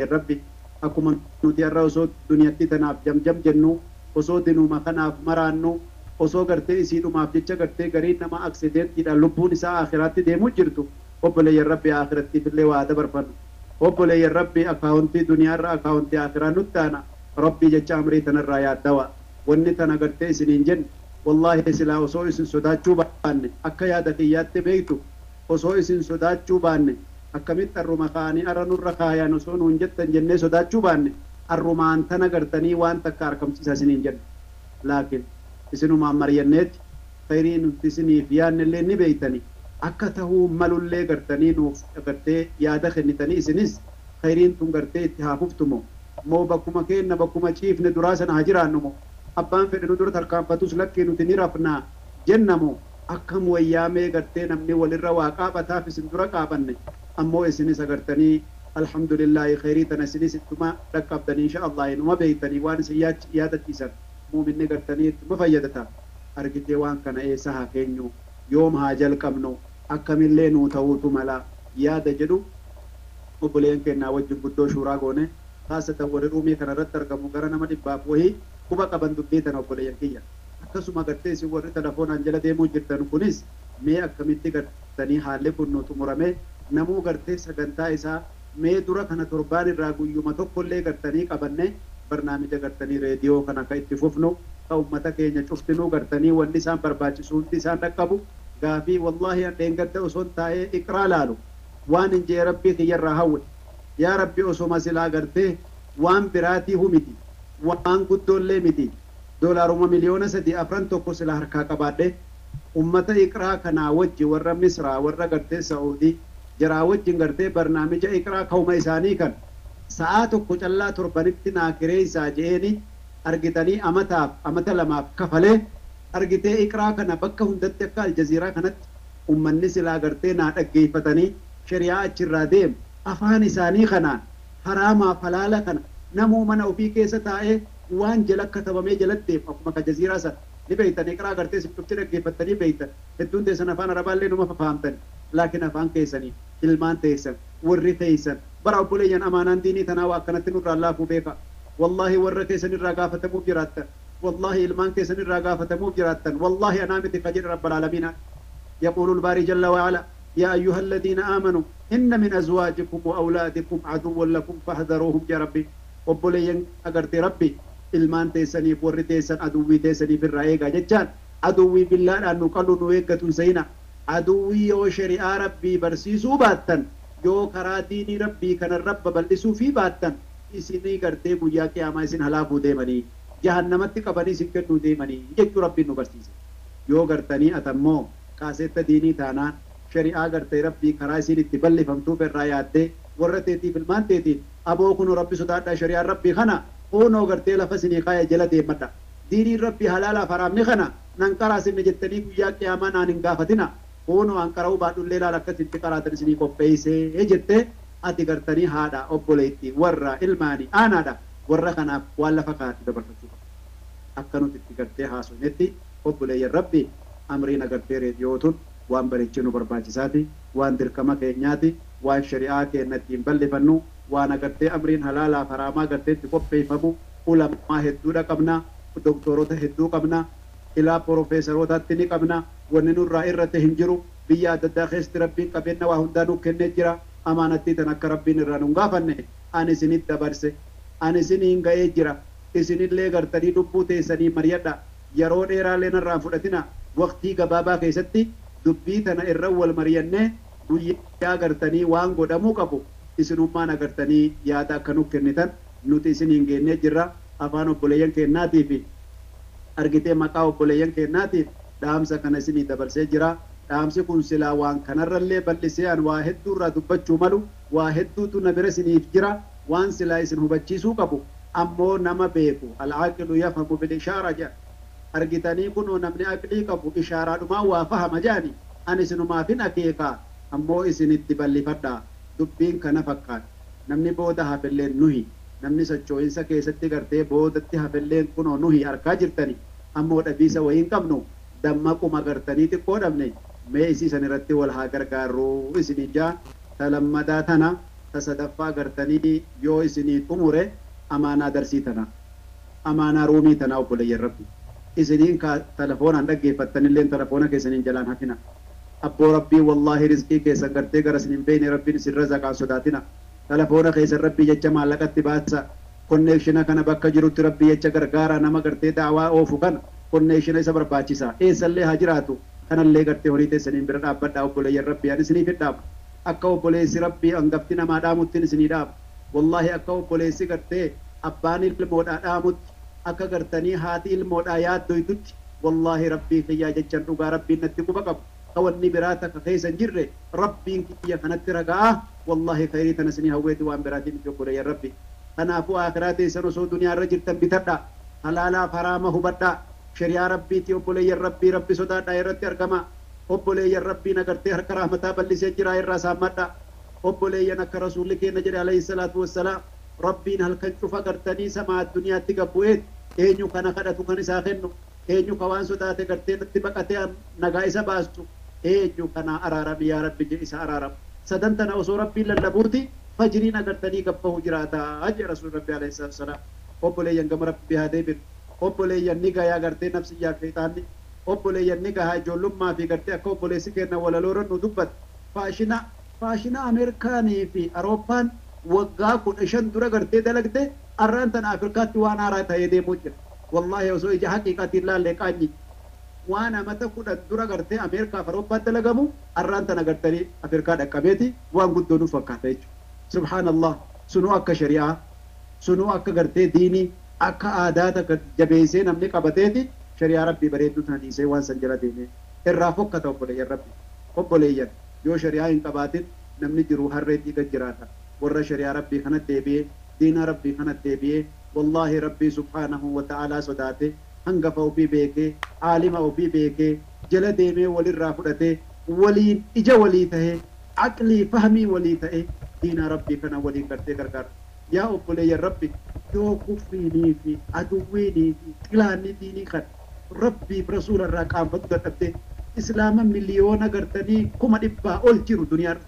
Rabbi akkuma nuti har'a osoo duniyatti tanaaf jamjam jennu, osoo dinuma kanaaf maraannu, osoo gartee isiidhumaaf jecha gartee gariin nama aksidentiidhaan lubbuun isaa akhiraatti deemuu jirtu, obboleeyyan Rabbi, akhirattiif illee waa dabarfannu. Obboleeyyan Rabbi, akaawuntii duniyaarra akaawuntii akhiraa nutti aana. Rabbii jecha amrii tanarraa yaaddawa. Wanni tana gartee isiniin jenne, wallaahi silaa osoo isin sodaachuu baanne, akka yaada kiyyaatti beektu, osoo isin sodaachuu baanne, akkamitti arruma kaa'anii arra nurra kaayan osoo nuun jettan jennee sodaachuu baanne, arrumaan tana gartanii waan takka argamsiisa isiniin jenna. Laakiin isinumaan mari'anneeti khayrii nuti isiniif yaadnellee ni beeytanii, akka tahuu malullee gartanii nuuf gartee yaada kennitanii, isinis khayriin tun gartee itti haa fuftumo moo bakkuma keenna bakkuma ciifne duraa sana haa jiraannu moo abbaan fedhe nu dura tarkaanfatus lakkii nuti ni rafnaa jennamo akkam wayyaamee gartee namni walirra waa qaabataaf isin dura qaabanne. Ammoo isinis agartanii, alhamdulillaahi, khayrii tana isinis ittuma dhaqqabdanii, insha Allah inuma beeytanii, waan isin yaadachiisan muuminni gartanii ittuma fayyadata. Argitee, waan kana eessa haa keenyu, yoom haa jalqabnu, akkamillee nuu ta'uutu mala yaada jedhu obboleeyyan kennaa wajjin guddoo shuuraa goone. Khaasatan warri ruumii kana irratti argamu gara nama 100f wahii quba qaban dubbii tana. Obboleeyyan kiyya, akkasuma gartee isin warri telefoonaan jala deemuu jirtan kunis mee akkamitti gartanii haalli kun nu xumurame, namuu gartee sagantaa isaa mee dura kana torbaan irraa guyyuma tokkollee gartanii qabanne barnaamija gartanii reediyoo kana ka itti fufnu, ka ummata keenya cuftinuu gartanii wanni isaan barbaachisu hundi isaan dhaqqabu. Gaafii wallaahi an dheengadda osoon taa'ee Iqraa laalu waan hin jee Rabbii kiyyarraa hawwe, yaa Rabbi, osoma silaa gartee waan biraatii miti, waan guddoollee miti, doolaaruma miliyoona 3 4 tokko sila harkaa qabaadhe, ummata Iqraa kanaa wajji, warra Misraa, warra gartee Sa'uudii jaraa wajjin gartee barnaamija Iqraa kauma isaanii kan sa'aa tokko callaa torbanitti naa kireeysaa je'eeni argitanii amataaf amata 2f kafalee argitee Iqraa kana bakka hundatti akka Aljaziiraa kanatti ummanni silaa gartee naa dhaggeeffatanii shari'aa achirraa deemu afaan isaanii kanaan haraamaaf halaala kana namuu mana ofii keessa taa'ee waan jala katabamee jalatti deemu akkuma ka Jaziiraa sana ni beeytan. Iqraa gartee isin dhufti dhaggeeffattanii beeytan. Hedduun teessan afaan Arabaallee numa fafahamtani, laakiin afaan keessanii ilmaan teessan warri teessan bara. Obboleeyyan, amaanaan diinii tanaa waa akkanatti nurraa laafuu beeka. Wallaahi warra keessan irraa gaafatamuuf jiraattan, wallaahi ilmaan keessan irraa gaafatamuuf jiraattan. Wallaahi anaa miti ka jedhe, rabbal aalamiina. يقول الباري جل وعلا: يا أيها الذين آمنوا إن من أزواجكم وأولادكم عدوا لكم فاحذروهم. يا ربي، obboleeyyan agartee Rabbi ilmaan teessaniif warri teessan aduwwii teessaniif irraa eegaa jechaan, aduwwii billaadhaan nu qalu nu eeggatu hin. Aduwwii yoo shari'aa Rabbii barsiisuu baattan, yoo karaa diinii Rabbii kanan rabba bal'isuu fi baattan, isinii gartee guyyaa qiyaamaa isin halaakuu deemanii, jahannamatti qabanii isin kennuu deemanii jechuu Rabbiin nu barsiise. Yoo gartanii atammoo kaaseetta diinii taanaan shari'aa gartee Rabbii karaa isin itti bal'ifamtuuf irraa yaaddee warra teetiif ilmaan teetiin, aboo kunu Rabbi sodaadhaa, shari'aan Rabbii kana kunoo gartee lafa isinii kaaya jala deemadha, diiniin Rabbii halaalaaf haraamni kana nan qaraasinne jettanii guyyaa qiyaamaa naan hin gaafatina, kunoo an qara'uu baadhullee laala akkasitti qaraatan isinii qopheessee jettee, ati gartanii haadha, obboleetti, warra ilmaanii aanaadha, warra kanaaf waan lafa kaa'atti dabarfachuu qaba. Akka nuti itti gartee haasofnetti, obboleeyyan Rabbi, amriin agartee reediyootun waan bareechinu nu barbaachisaati, waan dirqama keenyaati, waan shari'aa keenya ittiin bal'ifannu, waan agartee amriin halaalaaf haraamaa gartee itti qopheeffamu. Ulamaa hedduudha qabna, doktorota hedduu qabna, ilaa porofeesarotaatti ni qabna. Wanni nurraa irrate hin jiru. Biyya adda addaa keessatti Rabbiin qabeenya waa hundaa nu kennee jira. Amaanattii tan akka Rabbiin irraa nun gaafanne ani isinit dabarse, ani isiniin ga'ee jira. Isinillee gartanii lubbuu teessanii mari'adha. Yeroo dheeraallee narraan fudhatina. Waqtii gabaabaa keessatti dubbii tana irra wal mari'annee guyyaa gartanii waan godhamuu qabu isinummaan agartanii yaada akka nu kennitan nuti isiniin geennee jirra. Afaan obboleeyyan keennaatii fi argitee maqaa obboleeyyan keennaatiif dhaamsa kana isinii dabarsee jira. Dhaamsi kun silaa waan kanarrallee bal'isee an waa hedduurraa dubbachuu malu, waa hedduutu na bira isiniif jira, waan silaa isin hubachiisuu qabu. Ammoo nama beeku العاقل يفهم بالإشارة jedha. Argitanii, kunoo namni aqlii qabu ishaaraadhumaan waa fahama jedhani. Ani isinumaafin akeekaa, ammoo isinitti bal'ifadha. Dubbiin kana fakkaata. Namni booda hafelleen nuhi, namni socho'insa keessatti gartee boodatti hafelleen kunoo nuhi arkaa jirtani. Ammoo dhabiisa wayiin qabnu dammaquma gartanii xiqqoo dhabne. Mee isiisan irratti wal haa gargaarruu isinin jaa. Talammadaa tana Tasadaffaa gartanii yoo isinii xumure amaanaa darsii tana amaanaa ruumii tana obboleeyyan rabbi isiniin ka telefoonaan dhaggeeffattanilleen telefoona keessaniin jalaan hafina abboo rabbii wallaahi rizqii keessan gartee gara isin hin beekne rabbiin isin razaqaan sodaatina telefoona keessan rabbii jecha maallaqatti baasa konneekshina kana bakka jirutti rabbii jecha gargaara nama gartee daawaa oofu kana konneekshina isa barbaachisa eessallee haa jiraatu kanallee gartee horii teessaniin bira dhaabbadhaa obboleeyyan rabbii ani isiniif hidhaama akka obboleessi rabbii hangafti namaa dhaamuttiin isinii dhaama wallaahi akka obboleessi gartee abbaan ilmoodhaa dhaamutti akka gartanii haati ilmoodhaa yaaddoytutti wallaahi rabbii kiyyaa jechan dhugaa rabbiin natti quba qabu ka wanni biraa takka keessa hin jirre rabbiin kiyya kanatti raga'a wallaahi khayrii tana isinii hawweeti waan biraatiin miti obboleeyyan rabbi kanaafuu akhiraa teessan osoo duniyaa irra jirtan bitadha halaalaaf haraama hubadha shari'aa rabbiiti obboleeyyan rabbii rabbi sodaadhaa irratti argama obboleeyyan rabbiin agartee harka rahmataa bal'isee jira irraa saammadha obboleeyyan akka rasuulli keenya jedhe alayhi salaatu wassalaam rabbiin halkan cufa gartanii samaa addunyaatti gabbu'eet eenyu kana kadhatu kan isaa kennu eenyu ka waan sodaate gartee natti baqatee nagaa isa baastu eenyu kana araarami yaa rabbi je isa araaramu sadan tana osoo rabbiin lallabuuti fajriin agartanii gabbahu jiraataa jedhe rasuulli rabbi alayhi salaatu wassalaam obboleeyyan gama rabbi haa deebinu obboleeyyan ni gayaa gartee nafsiyyaa sheexaanni obboleeyyan ni gahaa ijoollummaa fi gartee akka obboleessi keenya walaloo nu dubbate faashina Ameerikaanii fi Awurooppaan waggaa 15 dura gartee dalagde arraan tana Afrikaatti waan haaraa ta'ee deemuu jira. Wallaahi osoo ija haqiiqaatiin laallee qaanyi waan amata 10 dura gartee Ameerikaa fi Awurooppaan dalagamu arraan tana gartanii Afrikaa dhaqqabeeti waan guddoo nuuf fakkaata jechuudha. Subhaanallah sunuu akka shari'aa sunuu akka gartee diinii akka aadaa takka jabeessee namni qabateeti shari'aa rabbii bareedduu tana dhiisee waan san jala deemee irraa fokkata obboleeyyan rabbi obboleeyyan yoo shari'aa hin qabaatin namni jiru harreetii gad jiraata warra shari'aa rabbii kanatti deebi'ee diina rabbii kanatti deebi'ee wallaahi rabbii subhaanahu wa ta'aalaa sodaate hangafa ofii beekee aalima ofii beekee jala deemee walirraa fudhatee waliin ija walii tahee aqlii fahmii walii ta'ee diina rabbii kana waliin gartee gargaara yaa obboleeyyan rabbi yoo kufriinii fi aduwwiinii fi xilaanni diinii kan rabbiif rasuula irraa qaanfatu dadhabdee islaama miliyoona gartanii 100,000 ol jiru duniyaarra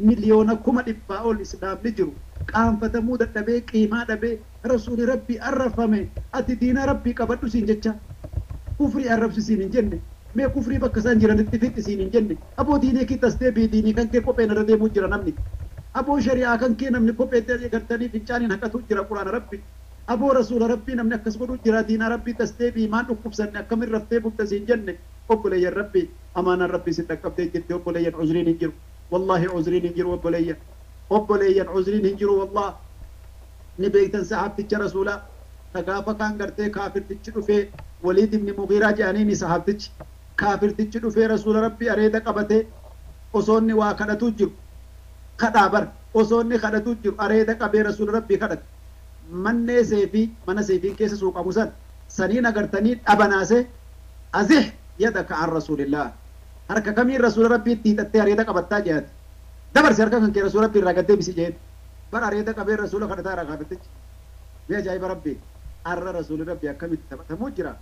miliyoona 100,000 ol islaamni jiru qaanfatamuu dadhabee qiimaa dhabee rasuuli rabbii arrafame ati diina rabbii qabadhu siin jecha kufrii arrabsi siin hin jenne mee kufrii bakka isaan jiranitti fixi siin hin jenne aboo diinii kittas deebii diinii kan kee kopheen irra deemuu jira namni aboo shari'aa kan kee namni kopheetti gartanii fincaaniin haqatu jira quraana rabbi aboo rasuula rabbii namni akkas godhu jira diina rabbii tas deebii maan dhukkubsanne akkamin raftee bulta siin jenne obboleeyyan rabbii amaanaan rabbii sin dhaqqabdee jirti obboleeyyan uzriin hin jiru wallaahi uzriin hin jiru obboleeyyan uzriin hin jiru wallah ni beektan sahaabticha rasuulaa ta gaafa kaan gartee kaafirtichi dhufee Waliid ibni Mugiiraa jedhaniini sahaabtichi kaafirtichi dhufee rasuula rabbii areeda qabatee osoo inni waa kadhatuu jiru kadhaa bar osoo inni kadhatuu jiru areeda qabee rasuula rabbii kadhate mannee seefii mana seefiin keessa suuqamu san saniin agartanii dhabanaasee azih yadaka an rasuulillah harka kamiin rasuula rabbiitti hiixattee areeda qabattaa jedhate dabarsi harka kan kee rasuula rabbii irraa gad deebisi jedheen bar areeda qabee rasuula kadhataa irraa kaafirtichi mee ajaa'iba rabbii arra rasuuli rabbii akkamitti taphatamuu jira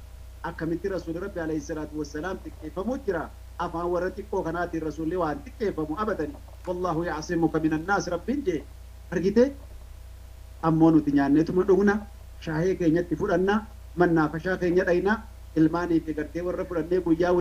akkamitti rasuuli rabbii alayhi salaatu wassalaam xiqqeeffamuu jira afaan warra xiqqoo kanaatiin rasuulli waan xiqqeeffamu abadani wallaahu yacsimuka min annaas rabbiin jee argite ammoo nuti nyaanneetuma dhugna shaahee keenyatti fudhanna mannaafashaa keenya dhayna ilmaanii fi gartee warra fudhannee guyyaa